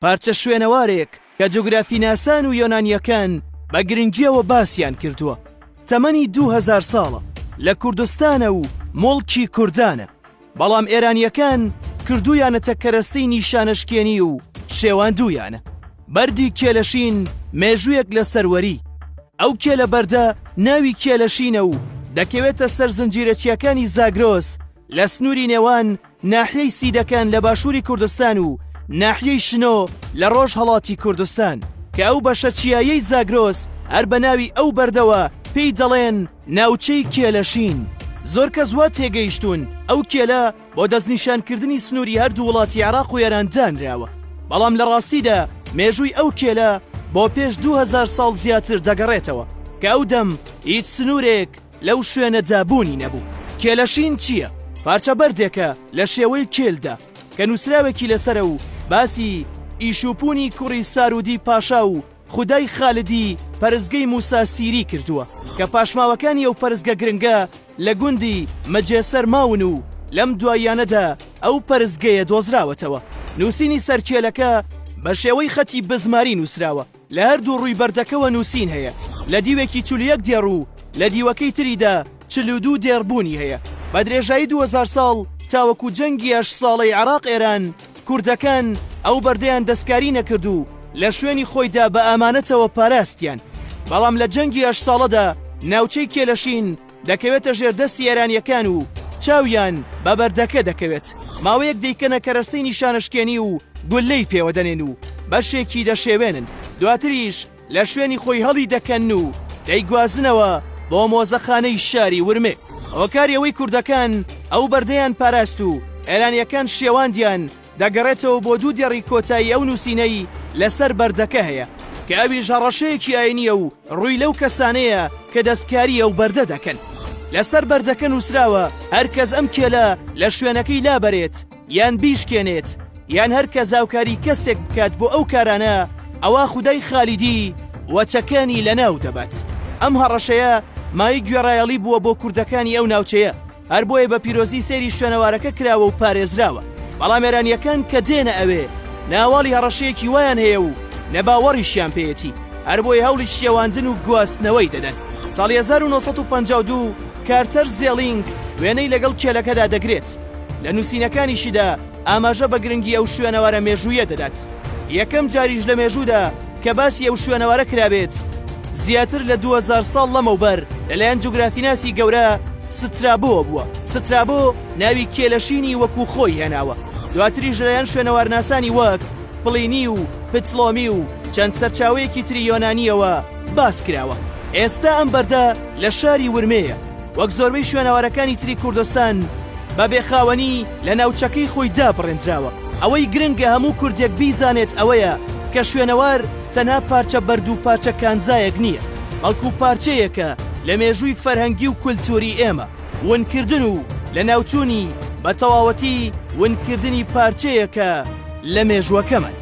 پارچە شوێنەوارێک کە جوگرافیناسان و یۆنانییەکان بە گرنگییەوە باسیان کردووە، تەمەنی 2000 ساڵە، لە کوردستانە و موڵکی کوردانە، بەڵام ئێرانییەکان کردوویانەتە کەرەستەی نیشانەشکێنی و شێواندوویانە. بەردی کێلەشین مێژوویەک لە سەروەری ئەو کێلە بەردە ناوی کێلەشینە و دەکەوێتە سەر زنجیرە چیاکانی زاگرۆس لە سنووری نێوان ناحیەی سیدەکان لە باشووری کوردستان و ناحیەی شنۆ لە ڕۆژهەڵاتی کوردستان، کە ئەو بەشە چیایەی زاگرۆس هەر بە ناوی ئەو بەردەوە پێی دەڵێن ناوچەی کێلەشین. زۆر کەس وا تێگەیشتوون ئەو کێلە بۆ دەستنیشانکردنی سنووری هەردوو وڵاتی عێراق و ئێران دانراوە، بەڵام لە ڕاستیدا مێژووی ئەو کێلە بۆ پێش 2000 ساڵ زیاتر دەگەڕێتەوە، کە ئەو دەم هیچ سنوورێک لەو شوێنەدا بوونی نەبوو. کێلەشین چییە؟ پارچە بەردێکە لە شێوەی کێلدا کە نووسراوێکی لەسەرە و باسی ئیشوپونی کوڕی سارودی پاشا و خودای خالدی پەرستگەی موسا سیری کردووە کە پاشماوەکانی ئەو پەرستگە گرنگە لە گوندی مەجێسەر ماون و لەم دواییانەدا ئەو پەرستگەیە دۆزراوەتەوە. نووسینی سەر کێلەکە بە شێوەی خەتی بزماری نووسراوە. لە هەردوو ڕووی بەردەکەوە نووسین هەیە، لە دیوێکی 41 دێڕ و لە دیوەکەی تریدا 42 دێڕ بوونی هەیە. بە درێژایی 2000 ساڵ تاوەکو جەنگی هەشت ساڵەی عێراق-ئێران، کوردەکان ئەو بەردەیان دەستکاری نەکرد و لە شوێنی خۆیدا بە ئامانەتەوە پاراستیان. بەڵام لە جەنگی هەشت ساڵەدا ناوچەی کێلەشین دەکەوێتە ژێر دەستی ئێرانییەکان و چاویان بە بەردەکە دەکەوێت، ماوەیەک دەیکەنە کەرەستەی نیشانەشکێنی و گوللەی پێوە دەنێن و بەشێکی دەشێوێنن، دواتریش لە شوێنی خۆی هەڵی دەکەنن و دەیگوازنەوە بۆ مۆزەخانەی شاری ورمێ. هۆکاری ئەوەی کوردەکان ئەو بەردەیان پاراست و ئێرانییەکان شێواندیان، دەگەڕێتەوە بۆ دوو دێڕی کۆتایی ئەو نووسینەی لەسەر بەردەکە هەیە، کە ئەویش هەڕەشەیەکی ئاینییە و ڕووی لەو کەسانەیە کە دەستکاری ئەو بەردە دەکەن. لەسەر بەردەکە نووسراوە، هەر کەس ئەم کێلە لە شوێنەکەی لابەرێت یان بیشکێنێت یان هەر کەس هاوکاری کەسێک بکات بۆ ئەو کارانە، ئەوا خودای خالیدی وەچەکانی لەناو دەبات. ئەم هەڕەشەیە مایەی گوێڕایەڵی بووە بۆ کوردەکانی ئەو ناوچەیە. هەر بۆیە بە پیرۆزی سەیری شوێنەوارەکە کراوە و پارێزراوە، بەڵام ئێرانییەکان کە دێنە ئەوێ ناواڵی هەڕەشەیەکی وایان هەیە و نە باوەڕیشیان پێیەتی، هەر بۆیە هەوڵی شێواندن و گواستنەوەی دەدەن. ساڵی 1952 کارتەر زێڵینگ وێنەی لەگەڵ کێلەکەدا دەگرێت، لە نووسینەکانیشیدا ئاماژە بە گرنگی ئەو شوێنەوارە مێژوویە دەدات. یەکەم جاریش لە مێژوودا کە باسی ئەو شوێنەوارە کرابێت زیاتر لە 2000 ساڵ لەمەوبەر لەلایەن جوگرافیناسی گەورە سترابۆوە بووە. سترابۆ ناوی کێلەشینی وەکو خۆی هێناوە. دواتریش لەلایەن شوێنەوارناسانی وەک پڵینی و پتڵۆمی و چەند سەرچاوەیەکی تری یۆنانییەوە باس کراوە. ئێستا ئەم بەردە لە شاری ورمێیە. وەک زۆربەی شوێنەوارەکانی تری کوردستان بە بێخاوەنی لە ناوچەکەی خۆی دابڕێندراوە. ئەوەی گرنگە هەموو کوردێک بیزانێت ئەوەیە کە شوێنەوار تەنها پارچە بەرد و پارچە کانزایەک نییە، بەڵکو پارچەیەکە لە مێژووی فەرهەنگی و کولتووری ئێمە. ونکردن و لەناوچوونی بە تەواوەتی ونکردنی پارچەیەکە لە مێژووەکەمان.